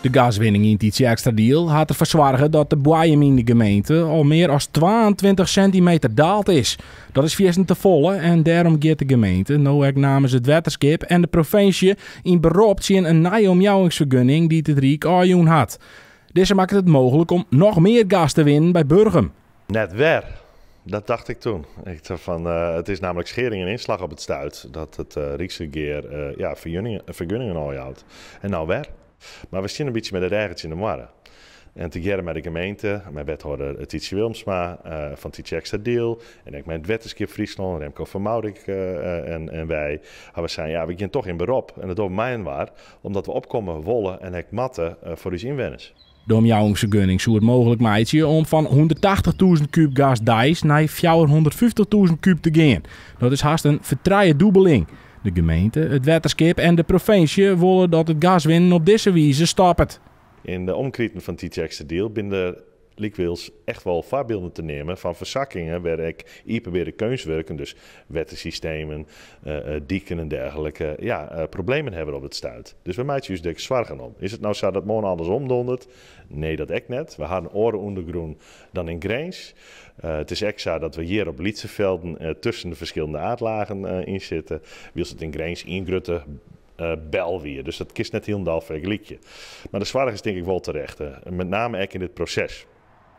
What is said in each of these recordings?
De gaswinning yn Tytsjerksteradiel hat derfoar soarge dat de boaiem yn de gemeente al mear as 22 sintimeter daald is. Dat is fierstente folle en dêrom giet de gemeente no ek namens it wetterskip en de provinsje yn berop tsjin in nije omjouwingsfergunning dy't it Ryk ôfjûn hat. Dizze makket it mooglik om noch mear gas te winnen by Burgum. Net wer. Dat dacht ik toen. Ik dacht van, het is namelijk schering en inslag op it stuit dat it Ryksregear ja, fergunningen ôfjout. En no wer. Mar we steane in bytsje mei de rêch tsjin de muorre. En tegearre mei de gemeente, mei wethâlder Tytsje Willemsma fan Tytsjerksteradiel en ek mei it Wetterskip Fryslân, Remco van Mourik en wy, hawwe sein, ja, we gean toch yn berop. En dat dogge we mei-inoar, omdat we opkomme wolle en ek moatte foar ús ynwenners. De omjouwingsfergunning soe it mooglik meitsje om fan 180.000 kúb gas deis nei 450.000 kúb te gean. Dat is hast in fertrijedûbeling. De gemeente, it wetterskip en de provinsje wolle dat it gaswinnen op dizze wize stoppet. Yn de omkriten fan Tytsjerksteradiel binne der lykwols echt wol foarbylden te neamen fan fersakkingen wêr ek iepenbiere keunstwurken, dus wettersystemen, diken en dergelike, ja, problemen hawwe op it stuit. Dus we meitsje ús der ek soargen om. Is it no sa dat moarn alles omdondert? Nee, dat ek net. We ha in oare ûndergrûn dan yn Grins. It is ek sa dat we hjir op lytse felden tusken de ferskillende aardlagen yn sitte, wylst it yn Grins ien grutte bel wie. Dus dat kinst net hielendal fergelykje. Mar de soarch is tink ik wol terecht, met name ek yn dit proses.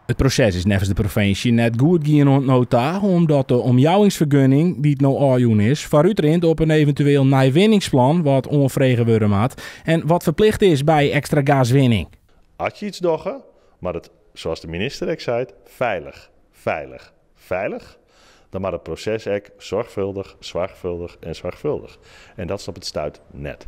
It proses is neffens de provinsje net goed gien oant no ta, omdat de omjouwingsfergunning dy't no ôfjûn is foarútrint op in eventueel nij winningsplan wat oanfrege wurde moat en wat ferplicht is by ekstra gaswinning. As je iets dogge, moat it, sa as de minister ek seit, feilich, feilich, feilich. Dan moat it proses ek soarchfâldich, soarchfâldich en soarchfâldich. En dat is op it stuit net.